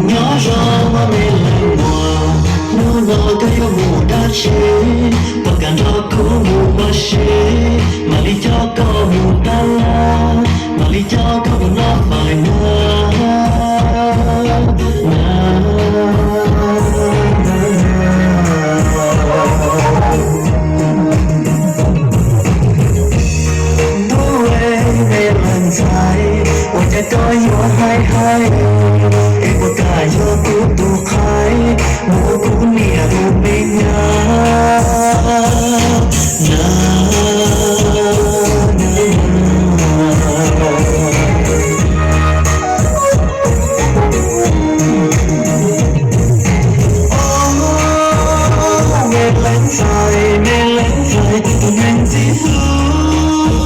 Nyob zoo me leej muam, hnub no koj yuav mus dab tsi? Puas kam nrog kuv mus ua si? Mam li coj koj mus tab laj, mam li coj koj mus noj fawm na. Ntuj, me leej ntxhais, ua cas koj yuav hais hais? Es puas kam yog kuv tus qhaib, mus ua kuv niam tus me nyab na? Me leej ntxhais, me leej ntxhais, tus neeg ntxim hlub,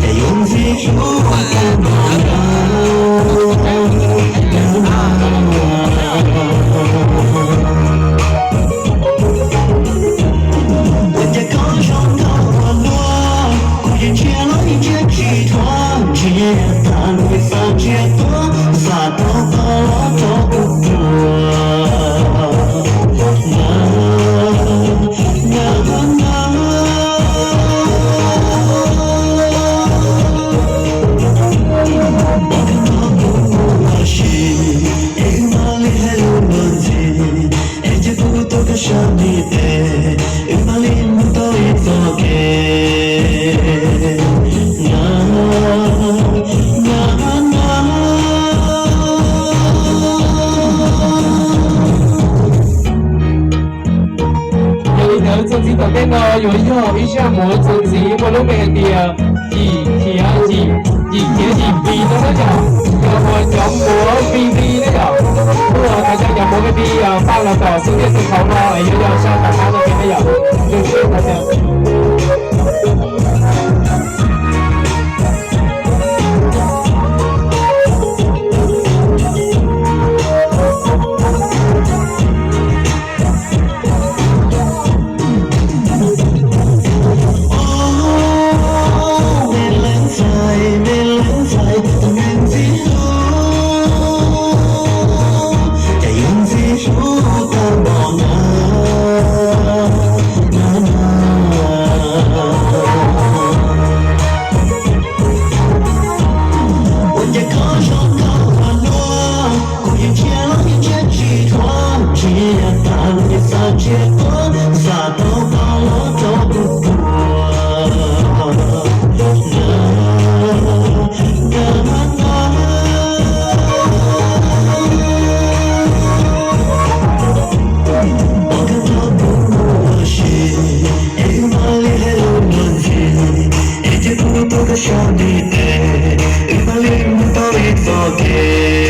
es yuav ntxim hlub tag npaum na. Ua cas koj zoo nkauj ua luaj, kuv yeej ntsia los yeej ntsia tsis dhau, ntsia tag lub xav ntsia tuaj, xav tau koj los rau kuv tuag. Es wb mam li hais lus luag ntxhi, es cia kuv tuaj koj sab ntiv tes, wb mam li mus tau ib txoj kev na, na, na. Yog li ntawd txuas ntxiv tom ntej no yuav yog ib zaj muv txuas ntxiv muaj lub npe hais tias Yim Khiav Yim, Yim Khiav Yim Pis no na yom. Yog uas cov muv P V na yom, kuj thov caw cov muv P V pab los tom xub ntiag xub qhauv no es yuav yog zaj tom qab no thiab na yom. Me leej ntxhais, me leej ntxhais, tus neeg ntxim hlub, cas yuav ntxim hlub tag npaum na, na, na. Ua cas koj zoo nkauj ua luaj, kuv yeej ntsia los yeej ntsia tsis dhau, ntsia tag lub xav ntsia tuaj, xav tau koj los rau kuv tuag. Pab koj nrog kuv mus ua si, es wb mam li hais lus luag ntxhi, es cia kuv tuaj koj sab ntiv tes, wb mam li mus tau ib txoj kev.